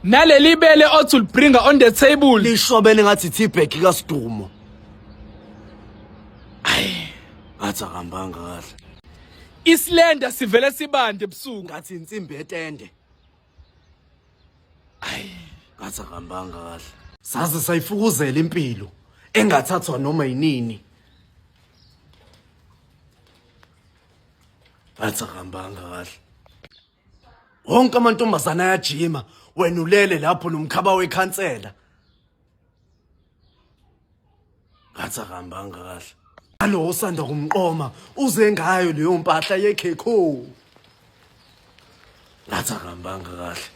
Naleli bele othi ulibringa on the table. Lishobene ngathi teabag kaSidumo. Ayi, ngathi akahambanga kahle. Islender sivele sibande ebusuku. Ngathi insimbi yetende. Ayi, ngathi akahambanga kahle. Saze sayifukuzela impilo engathathwa noma yinini. Ngathi akahambanga kahle. Wonke amantombazana ayajima, wena ulele lapho nomkhaba wekhansela. Ngathi akahambanga kahle. Alo osanda kumqoma uze ngayo leyo mpahla yekhekho. Ngathi akahambanga kahle.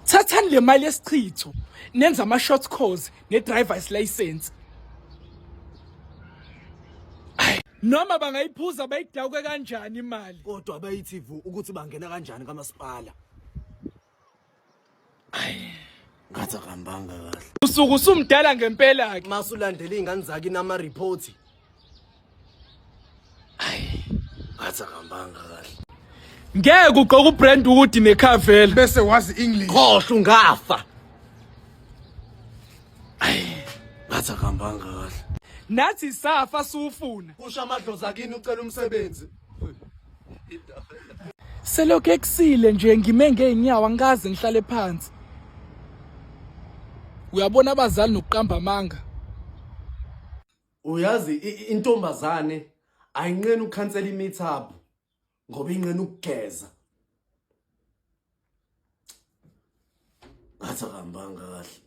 Thathani le mali yesichitho nenza ama short course ne driver's license. Noma bangayiphuza bayidawuke kanjani imali. Kodwa bayithi vu ukuthi bangena kanjani kamasipala. Ngathi akahambanga kahle. Usuku usumdala ngempela ke. Masulandela izingane zakhe nama report. Ngathi akahambanga kahle. Ngeke ugqoke ubrand ukuthi nekhavela. Bese wazi English. Khohlwa ungafa. Ngathi akahambanga kahle. Nathi safa siwufuna. Kusho amadlozi akini ucela umsebenzi. Selokhu ekusile nje ngime ngeenyawo angikaze ngihlale phansi. Uyabona abazali nokuqamba amanga. Uyazi intombazane ayinqeni ukukhansela i-meet up ngoba inqena ukugeza. Ngathi akahambanga kahle.